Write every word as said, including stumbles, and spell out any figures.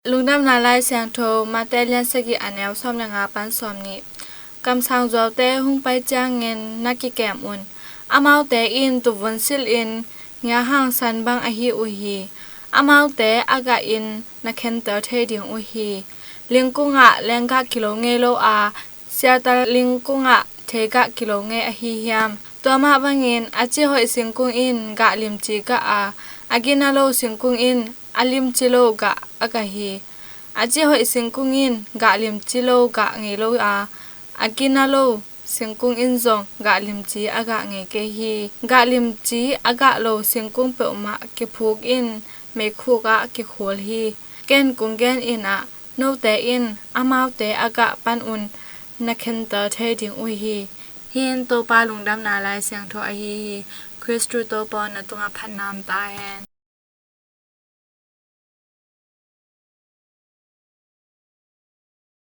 Lungdamna Lai Siangtho, Mate lian sagih, a neu sawm le nga pan sawm nih. Kamsang zuaute hong pai ciangin na kikem un. Amaute in tuvun silhin ngia hangsan bang ahi uh hi. Amaute a gahin na khentel thei ding uh hi. Lingkung ah lenggah kilo ngei lo a, siatal lingkung ah theigah kilo ngei ahi hiam? Tua mah bangin a ci hoih singkung in gah limci gah a, a gina lo singkung in a limci lo gah a gah hi. A ci hoih singkung in gah limci lo gah ngei lo a, a gina lo singkung in zong gah limci a gah ngei kei hi. Gah limci a gah lo singkung peuhmah kiphuk in meikhuk ah kikhul hi. Ken kong gen in ah, note in amaute a gah pan un na khentel thei ding uh hi. Hih in Topa Lungdamna Lai Siangtho ahi hi. Khristu Topa na tungah phatna om ta hen.